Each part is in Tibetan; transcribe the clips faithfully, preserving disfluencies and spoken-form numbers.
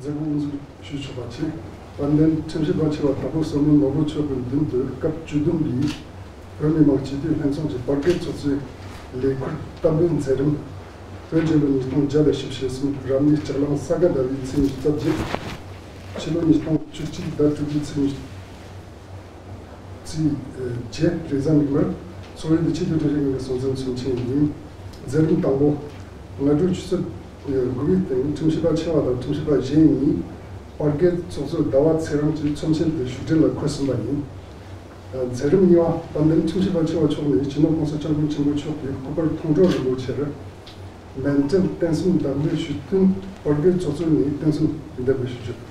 མཛད་སྒོ་དབུ་འཛུགས་ཞུས་ཆོག་པ་བྱས། དཔལ་ལྡན་ཁྲིམས་ཞིབ་པ་ཆེ་བ་དྭགས་པོ་བསོད་ནམས་ནོར་བུ་མཆོག་གི་མདུན་དུ་སྐབས་བཅུ་བདུན་པའི་བོད་མི་མང་སྤྱི་འཐུས་ལྷན་ཚོགས་ཀྱི་བར་བརྒལ་ཚོགས་གཙོའི་ལས་ཁུར་བསྟར་འབུལ་མཛད་རིམ། བོད་རྒྱལ་ལོ་ཉིས་སྟོང་བརྒྱ་དང་བཞི་བཅུ་ཞེ་གསུམ་རབ་གནས་ལྕགས་གླང་ས་ག་ཟླ་བའི་ཚེས་ཉི་ཤུ་རྩ་བརྒྱད། ཕྱི་ལོ་ཉིས་སྟོང་བཅུ་གཅིག་ཟླ་དྲུག་པའི་ཚེས་ཉི་ཤུ། ཚེས་བརྒྱད་རེས་གཟའ་མིག་དམར། ཚོགས་ཡུལ་དུ་སྤྱི་འཐུས་བགྲེས་རིམ་གྱི་གསུང་འཕྲིན་ཚུན་ཆད་ཡིན། མཛད་རིམ་དང་པོ། སྔ་དྲོའི་ཆུ་ཚོད་དགུ་པའི་སྟེང་ཁྲིམས་ཞིབ་པ་ཆེ་བ་དང་ཁྲིམས་ཞིབ་པ་གཞན་གཉིས་བར་བརྒལ་ཚོགས་གཙོ་ཟླ་བ་ཚེ་རིང་གིས་ཚོམས་ཆེན་དུ་བཞུགས་གྲལ་ལ་འཁོད་ཟིན་པ་ཡིན། མཛད་རིམ་གཉིས་པ། དཔལ་ལྡན་ཁྲིམས་ཞིབ་པ་ཆེ་བ་མཆོག་ནས་སྤྱི་ནོར་༸གོང་ས་༸སྐྱབས་མགོན་ཆེན་པོ་མཆོག་གི་སྐུ་པར་མཐོང་གྲོལ་རིན་པོ་ཆེར་མཎྜལ་རྟེན་གསུམ་བདག་འབུལ་ཞུས་བསྟུན་བར་བརྒལ་ཚོགས་གཙོ་ནས་རྟེན་གསུམ་འདེགས་འབུལ་ཞུ་རྒྱུ།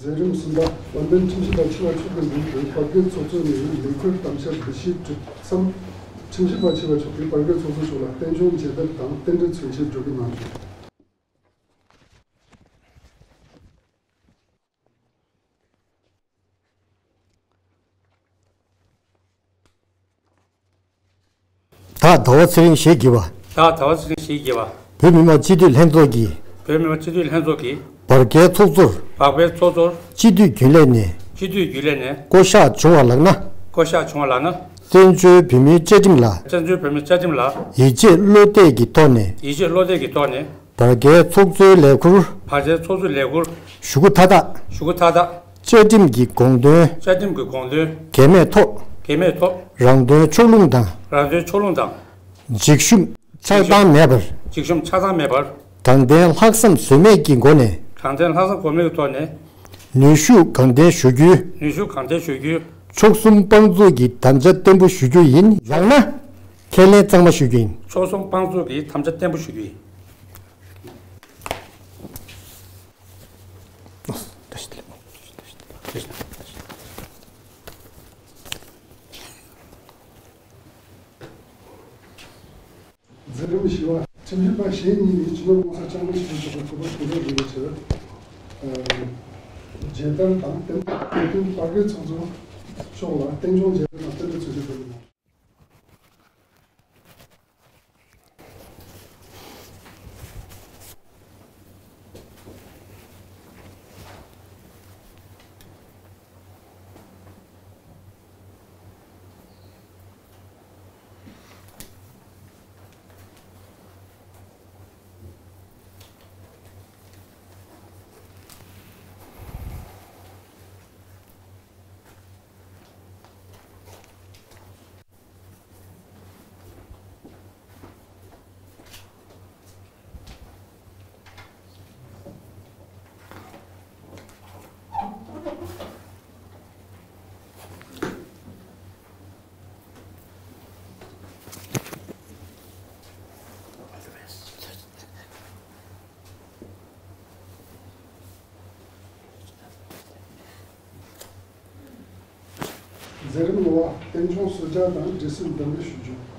མཛད་རིམ་གསུམ་པ། དཔལ་ལྡན་ཁྲིམས་ཞིབ་པ་ཆེ་བ་མཆོག་གི་མདུན་དུ་བར་བརྒལ་ཚོགས་གཙོ་ནས་ལས་ཁུར་དམ་བཅའ་འབུལ་བཞེས་གྲུབ་མཚམས། ཁྲིམས་ཞིབ་པ་ཆེ་བ་མཆོག་གིས་བར་བརྒལ་ཚོགས་གཙོ་མཆོག་ལ་རྟེན་འབྱུང་མཇལ་དར་དང་རྟེན་འབྲེལ་མཚོན་ཆས་འབྲི་འབུལ་གནང་རྒྱུ། བདག་ཟླ་བ་ཚེ་རིང་ཞེས་བགྱི་བ། བདག་ཟླ་བ་ཚེ་རིང་ཞེས་བགྱི་བ། བོད་མི་མང་སྤྱི་འཐུས་ལྷན་ཚོགས་ཀྱི། བོད་མི་མང་སྤྱི་འཐུས་ལྷན་ཚོགས་ཀྱི། བར་བརྒལ་ཚོགས་གཙོར། བར་བརྒལ་ཚོགས་གཙོར། སྤྱི་འཐུས་རྒྱུན་ལས་ནས། སྤྱི་འཐུས་རྒྱུན་ལས་ནས། བསྐོ་གཞག་བྱུང་བ་ལགས་ན། བསྐོ་གཞག་བྱུང་བ་ལགས་ན། བཙན་བྱོལ་བོད་མིའི་བཅའ་ཁྲིམས་ལ། བཙན་བྱོལ་བོད་མིའི་བཅའ་ཁྲིམས་ལ། ཡིད་ཆེས་བློ་གཏད་ཀྱི་ཐོག་ནས། ཡིད་ཆེས་བློ་གཏད་ཀྱི་ཐོག་ནས། བར་བརྒལ་ཚོགས་གཙོའི་ལས་ཁུར། བར་བརྒལ་ཚོགས་གཙོའི་ལས་ཁུར། ཞུ་སྒོ་མཐའ་དག་ཞུ་སྒོ་མཐའ་དག་བཅའ་ཁྲིམས་ཀྱི་དགོངས་དོན། བཅའ་ཁྲིམས་ཀྱི་དགོངས་དོན། འགལ་མེད་ཐོག་འགལ་མེད་ཐོག་རང་དོན་ཕྱོགས་ལྷུང་དང་། རང་དོན་ཕྱོགས་ལྷུང་དང་། འཇིགས་ཞུམ་ཆགས་སྡང་མེད་པར། འཇིགས་ཞུམ་ཆགས་སྡང་མེད་པར། དྲང་བདེན་ལྷག་བསམ་ཟོལ་མེད་ཀྱི་སྒོ་ནས། དྲང་བདེན་ལྷག་བསམ་ཟོལ་མེད་ཀྱི་ཐོག་ནས། ནུས་ཤུགས་གང་ལྡན་ཞུ་རྒྱུའི། ནུས་ཤུགས་གང་ལྡན་ཞུ་རྒྱུའི། མཆོག་གསུམ་དཔང་བཙུགས་ཀྱི་དམ་བཅའ་བརྟན་པོ་ཞུ་རྒྱུ་ཡིན་ལགས་ན། ཁས་ལེན་གཙང་མ་ཞུ་རྒྱུ་ཡིན། མཆོག་གསུམ་དཔང་བཙུགས་ཀྱི་དམ་བཅའ་བརྟན་པོ་ཞུ་རྒྱུ་ཡིན། མཛད་རིམ་བཞི་པ། ཁྲིམས་ཞིབ་པ་གཞན་གཉིས་ནས་སྤྱི་ནོར་༸གོང་ས་༸སྐྱབས་མགོན་ཆེན་པོ་མཆོག་གི་སྐུ་པར་མཐོང་གྲོལ་རིན་པོ་ཆེར་མཇལ་དར་དང་རྟེན་འབྲེལ་མཚོན་ཆ། བར་བརྒལ་ཚོགས་གཙོ་མཆོག་ལ་རྟེན་འབྱུང་མཇལ་དར་དང་རྟེན་འབྲེལ་མཚོན་ཆ་ཕུལ་གནང་། མཛད་རིམ་ལྔ་པ། རྟེན་འབྱུང་གསོལ་ཇ་དང་འབྲས་སིལ་འདམ་བུ་ཞུ་རྒྱུ།